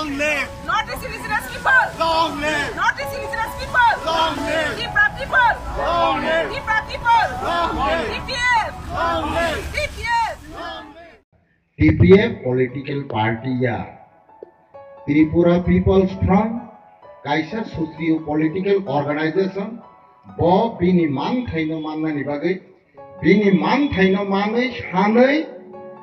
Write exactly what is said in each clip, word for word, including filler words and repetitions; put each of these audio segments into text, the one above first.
Long live! North East Indigenous people! Long live! North East Indigenous people! Long live! Tipra people! Long live! Tipra people! Long live! T P F! Long live! T P F! Long live! T P F political party ya Tripura People's Front kaisa socio political organization, bo bini manthaino mannani bagwi, bini manthaino manwi sanwi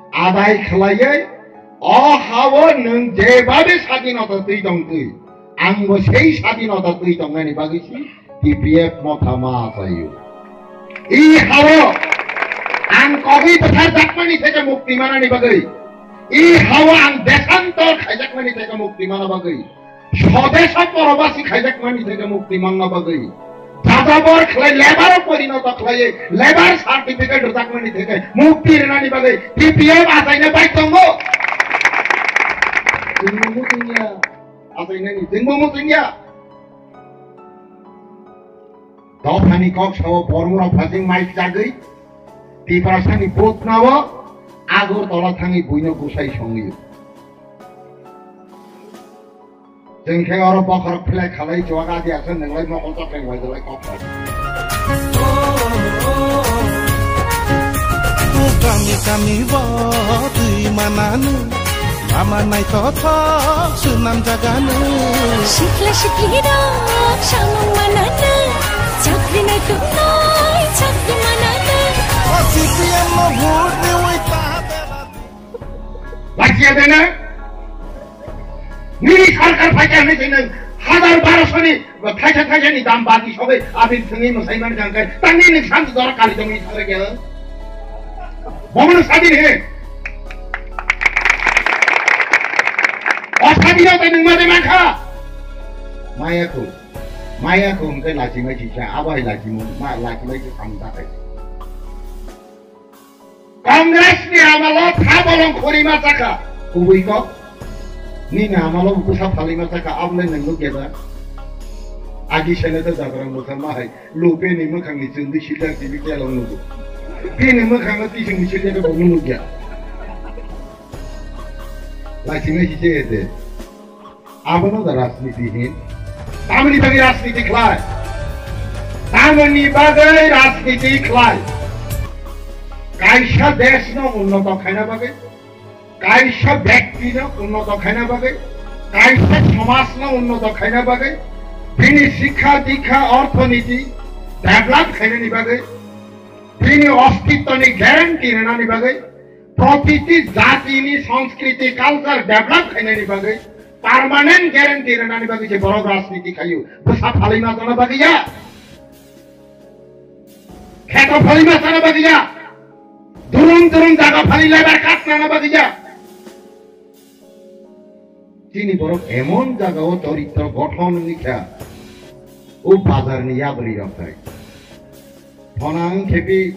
adai khlaiwi, o hao nwng jebabe sadinota twi tongtwi, angbo sei sadinota twi tongnani bagwi si T P F motha ma achaio. I hao ang kogwi bwtharjakmani theke mukti manani bagwi, i hao ang desantor khaijakmani theke mukti mana bagwi, sodesho porobasi khaijakmani theke mukti manna bagwi, jajabor khlai, labour-o porinoto khlaiwi, labour certificate rwjakmani theke mukti rwnani bagwi T P F achaina bai tongo. Chwngno muchungya, achainani chwngbo muchungya. Dophani kok sao bormorok phasing mai chagwi, Tiprasani botnao Agartala thangwi buino gusai songwi. Chwng khe oro bokhorok phlai khalai chuwak adi aswk nwnglai mokol chokdeng waidalai kok kok. Kami kami bo twi manani. Lama naithothok swnam jagano. Sikla siklirok samung manano. Chakri naituknai chakri manano. O C P M no vote riwi ta. Lachiya dena? Nini sarkar phaikha hinwi twi nwng hazar barosoni thaisa thaisani dam bati sogwi abini thwngwi mwsai mankha hwnkhe tangni nwng santi jora kali tongwi thangrekha. Bomono sadi ni. O sadi no tei nwng ma de mankha. Maya khu. Maya khu hwnkhe lachimai sisa, abo hai lachimung, ma lachimai se samung takai. Congress ni amalo tha bolong khorima chakha. Kubui kok. Nini amalo bwsa phalima chakha, abole nwng nukya da. Agi sene to jagrang bwsa ma hai. Lupe ni mwkhang ni chwngwi sijak tini kelong nugo. Bini mwkhang no tising ni sijak bo nukya. Lachimai sisa ede. Abono da rajniti hin. Tamoni bagwi rajniti khlai. Tamoni bagwi rajniti khlai. Kaisa deshno unnoto khaina bagwi, kaisa bektino unnoto khaina bagwi, kaisa somajno unnoto khaina bagwi, bini sikha dikha orthoniti develop khainani bagwi, bini ostitwni guarantee rwnani bagwi, protiti jatini sanskriti culture develop khainani bagwi, permanent guarantee rwnani bagwi je borok rajniti khaio, bwsa phalima tongna bagwi ya, kheto phalima tongna bagwi ya, durum durum jaga phali lebar kat nana bagwi ya. Chini borok emon jagao choritro gothon wngwi kha, o bazarni yabri rok hai. Phona wng khepi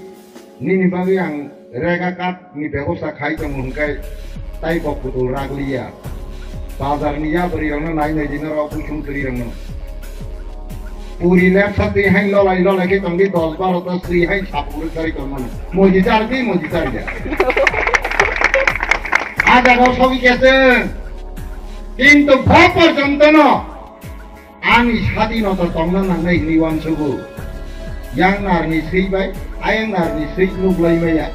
nini bagwi ang rega kat ni bebosta khai tongo hwnkhe tai bo kutul ragliya. Bazar ni yabri rokno nai nai dino rok kusung twi rokno. Puri lepsa twi hai lolai lolai khe tongdi dos baro ta swi hai sapung rwk sari tongmano. Moji chardi, moji charya. A jaga o sogwi khe chwng. Kintu bo porjonto no Ani sadinota tongna nangnai hinwi uansugo. Yang narni swi bai, ayang narni swi nuglai maya.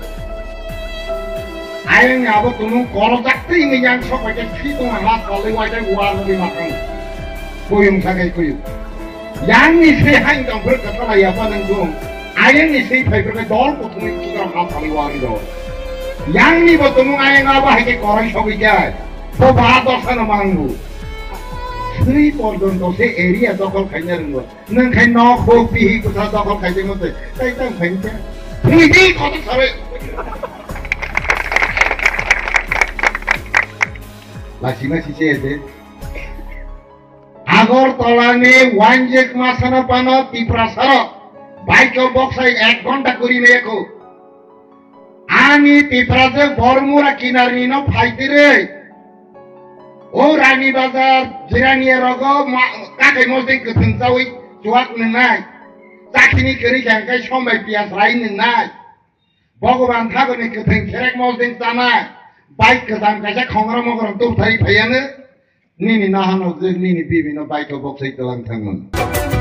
Ayang ni abo tumung korojak twi wngwi yang sok bai khe swi tongma ha salwi waithai uar wngwi mathang. Kuyung sakai kuyung. Yang ni swi hain tong phwrwk kwthala yapha nang bung. Ayang ni swi phai phwrwk dol kuthumwi chikar ha salwi uar wngwi rw. Yang ni bo tumung ayang abo hai khe korai sogwi jai. Bo ba dosa no mangu. Sri porjonto se area dokol khaina rwngo. Nwng khai nok huk bihi kwsa dokol khai tongmo tei. Tai tang khai khe. Thwidi kotor sare. Lachima si se de. Agartala ni wanjik masana pano Tiprasa rok. Bike o boksai ek ghonta kuri meko. Ani Tiprajwk Bormura kinarni no phaitirwi, o Rani Bazar, Jirania rogo ma-, kakai mosdeng kwthwng chawi chuak nwngnai, chakhini kwrwi khe hwnkhe sombai piyas rai nwngnai, Bhogoban Thakurni kwthwng kherek mosdeng chanai, bike kwcham kaisa khongra mogra tubthai phaiyanw, Nini nahanok je nini bibino baithok bok sai twlang thangmani.